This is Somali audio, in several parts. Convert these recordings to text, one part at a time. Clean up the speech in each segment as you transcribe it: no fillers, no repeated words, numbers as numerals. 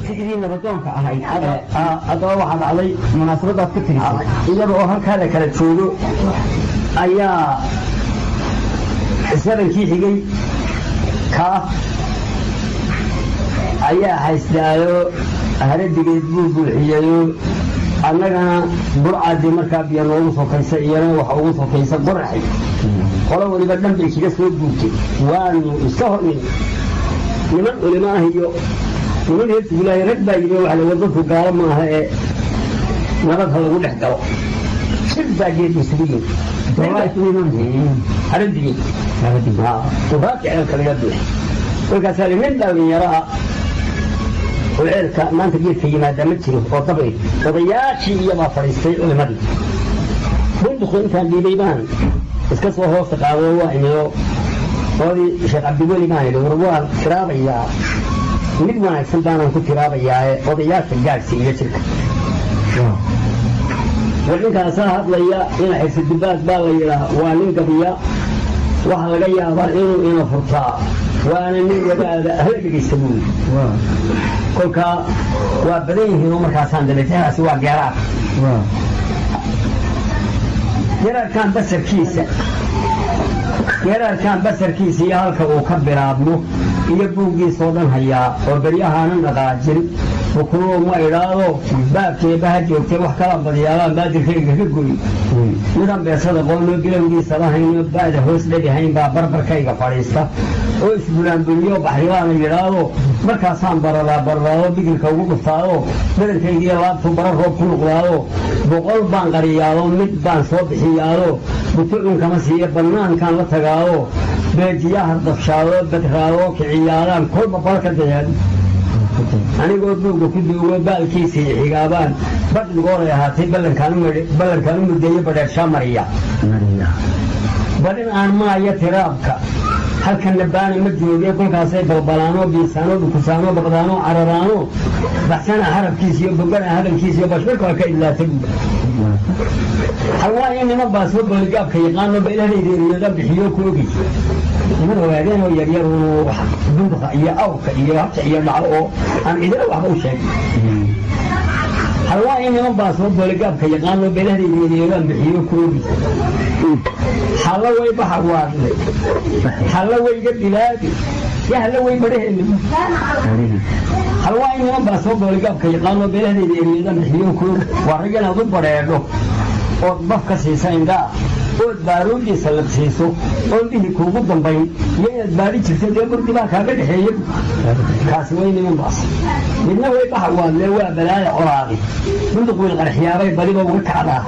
Sidii nabadoonka ahayd. Haddaba waxaa dhacday munaasabadaad ku tirisay iyada oo halkaa la kala joogo ayaa sabankii xigay kaa ayaa haystaayo, haradigeed buu buuxiyayo. Annagana burcadii markaa biyo noogu sokaysa, iyana waxa ugu sokaysa qoraxay. Qolo waliba dhan bay kaga soo guurtay. Waanu iska hornay niman culimo ah iyo niman reer tuulaayo. Rag baa yimi, waxa la dadku gaalo maaha ee nabad ha lagu dhex galo. Shir baa geed isugu yimi, haradigeed uraaki ceelka laga buuxay. Markaasaa nin dhalinyaro ah oo ceelka maanta geedka yimaada ma jiro oo dabay odayaashii iyabaa fadhiistay culimadii. Bunduku intaan dhiibay baan iska soo hoosta qaado, waa imido qoladii Sheekh Cabdiweli baan idhi, war waan tiraabayaa, mid wanaagsan baanaan ku tiraabayaae odayaasha gaadhsi iyo jirka. War ninkaasaa hadlaya ina Xirsidubaad baa la yidhaa, waa nin gabiya, waxaa laga yaabaa inuu ina furtaa, waana nin wadaada, hala dhegaysta buuli. Kolkaa waa badan yihiin oo markaasaan dabeetanaasi waa geeraar. Geeraarkaan basarkiisa, geeraarkaan basarkiisa iyo halka uu ka bilaabmo iyo buuggiisoo dhan hayaa oo beryahaanan dhaqaajin bukuruo ma idhaado baabkeebaha joogtay wax kalaan badiyaalaan baadirkayga ka goy. Midan beesada qoonoo bilowgiisa lahayno ba'da hoos dhedihayn baa barbarkayga fadhiista oo isbulaanbuliyo baxribaana yidhaado. Markaasaan baradaa baradaado bigilka ugu dhuftaado, badankaygiiyo laabtu bara roob ku noqdaado. 100 baan qariyaado, mid baan soo bixiyaado, butucunkama siiyo bannaankaan la tagaado, beejiyaha dabshaado badraado kiciyaadaan kolba balka dayaado. Anigoo buugga ku duugo baalkiisii xigaabaan badhigooray ahaatay ballankaan u mudeeyo badheershaa mariya badhin aan maayo tiraabka halkanna baana ma jooge. Kolkaasay balbalaano biisaano dhukusaano baqdaano cararaano baxsana harabkiisa iyo bogana hadalkiisa iyo bashbarka ka idlaatay. Halwaayo niman baa soo booligaabka yaqaano baylahaydeeriyada bixiyo ku ogi, niman ogaadeen oo yaryar bunduqa iyo awrka iyo habta iyo dhaco oo aan cidina waxba u sheegin. Halwaayo niman baa soo booligaabka yaqaano beelahaydeeriyadaan bixiyo ku ogi. Halla way baxa waadle, halla wayga bilaabi ya halla way badhaheena. Halwaayo niman baa soo booligaabka yaqaano beelahayda eriyadaan bixiyo ku ogi. Waa rag inaad u badheedho ood baf ka siisa indhaa ood baaruudiisa labsiiso oon dhihi kuugu dambayn iyo inaad baadhi jirto dee murdi baa kaaga dhexeeya. Kaasi way niman baas. Midna way baxa waadle, waa balaaya colaadi bunduq wiil qarxiyaabay badiba uga kacdaa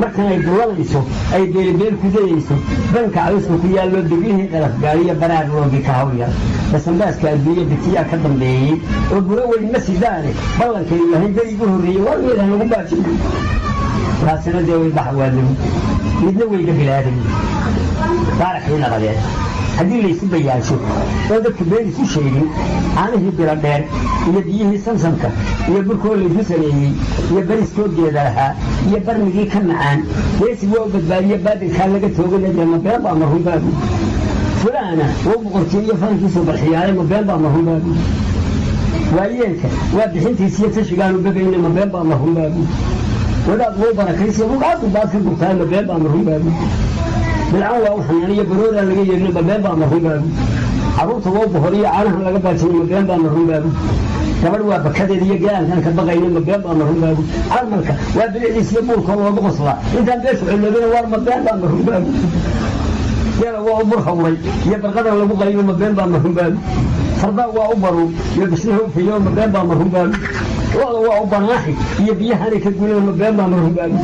markan ay dulanayso ay beelibeel ku dayayso banka cawska ku yaallo deglihii qalafgaariyo baraar roogi ka hawyar basanbaaska adduunya bitiyaa ka dambeeyey oo buro weyn ma sidaane ballankaynu lahayn berigu horreeyey waa weedah lagu baajin. Taasina dee way baxa waadlagu. Midna wayga bilaaday baaraxii nabadeed haddii laysu bayaansho oo dadku been isu sheegin, caanihii bilo dheer iyo biyihii samsamka iyo burkoo laysu sameeyey iyo bariskoo geeda lahaa iyo barmigii ka macaan geesi waa u badbaadiye baadilkaa laga toogana dee ma been baa marhunbaabu. Fulaana wou boqortiyo iyo farankiisoo barxiyaaye ma been baa marhunbaabu. Waayeelka waa bixintiisiyo tashigaanu bebayna ma been baa marhunbaabu. Wadaad wou barakaysiyo bugaadu baad ka gurtaay ma been baa marhunbaabu. Bilcan waa u xanaaniyo baroodaan laga yeelin ma been baa marhunbaabu. Carruurta wou bohoriyo caanahan laga baajinay ma been baa marhunbaabu. Gabadh waa bakadeeda iyo gaankan ka baqayna ma been baa marhunbaabu. Carmalka waa bilicdiisiyo buurkoo loogu qoslaa intaan beeshu ciloobina waar ma been baa marhunbaabu. Geela waa u burhawray iyo barqadan lagu qayno ma been baa marhunbaabu. Fardaa waa u baru iyo bisnaha u fiyo ma been baa marhunbaabu. Lo'da waa u banaaxi iyo biyahanay ka gulan ma been baa marhunbaabu.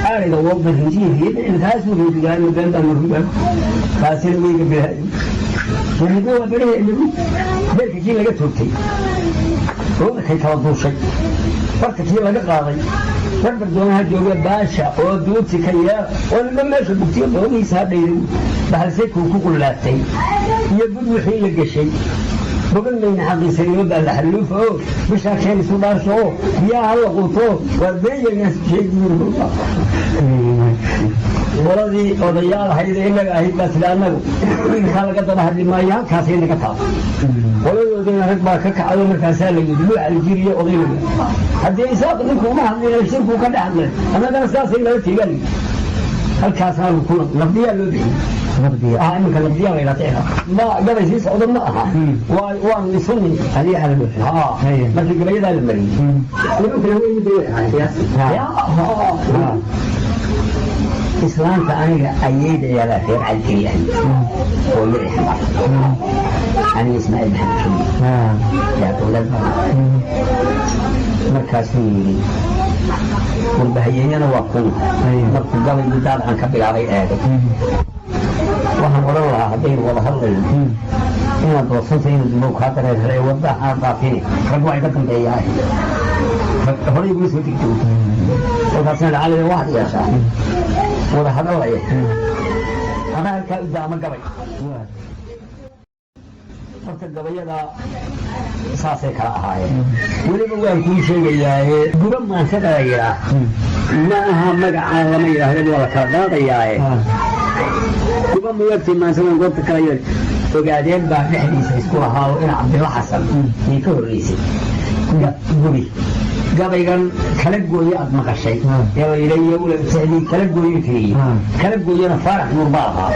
Aariga waa barinjiirkaasuu reedudaay ma been baa marhunbaabu. Taasina weyga bilaayo. Midna waa baraheena beerka kii laga toogtay, ruuxkay kala duushay, barka kii laga qaaday barbar doonaha jooga baasha oo duuti ka yeela oo nima meesha bugtiyo boogihiisa hadhayday bahalse kuu ku qullaatay iyo bud wixii la geshay bogan mayna xaqiisanimo baa la xalluufa oo bishaa keen isu dhaarsho oo biyaha hala quuto waa beeyanaas sheegi. Qoladii odayaal ahayd ee innaga ahayd baa sida annagu wiilkaa laga daba hadli maayo, halkaasay naga taab. Qoladoodina rag baa ka kacdo, markaasaa la yidhi luu Calijiriyo odaynaga haddii Isaaq ninku uma hadlina, shirkuu ka dhex hadlay, annagana saasay nala tiigaan. Halkaasaanu ku nabdiyaa loo bixiyey. Iminka nabdiyaa la yidhaha, ma gabay sii socdo ma aha, waanu isu markii gabayadaa la mariyey nimankana weyi bay ahayn. Islaanta aniga ayeydayabaa reer Caljiri ahayd oo yar xambaar, aniga Ismaaciil Maxamed Keli yaa dowlad baa. Markaasuu yidhi warbahayeeyana waa kun markuu gabaygu daadcan ka bilaabay eegay. Waxaan odhan lahaa haddaynu wada hadlayno inaad doosanta inuu dubow kaa dareerhelay waddaha dhaafine, rag waa iga dambeeyaa, horay iguma soo degto. Kolkaasna lacalida waxaad yeeshaa wada hadallaya ama halkaa u daama gabay. Horta gabayada saasay kala ahaayeen. Weliba waan kuu sheegayaaye, guba maansada la yidhaah ma aha, magacaan lama yidhaahdo, waa la kala qaadayaaye. Guba muyagtii maansadan goobta kala yar ogaadeen baa dhexdiisa isku lahaa oo ina Cabdilla Xasan yay ka horreysay gubi. Gabaygan kala gooye aad maqashay ee la yidha yowle kala gooye tiriyey, kala gooyena Faarax Nuur baa lahaa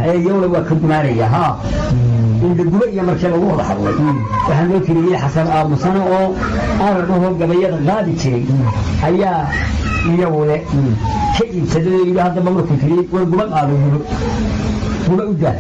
ee yowle waa ka gumaanaya. Haa, indhaguba iyo markii lagu wada hadlay waxaa loo tiriyey Xasan Aamusane oo aradhahoo gabayada qaadi jiray ayaa iyowle ka iibsaday oo yidhi haddaba markuu tiriyey war guba qaado, gubo guba u dah.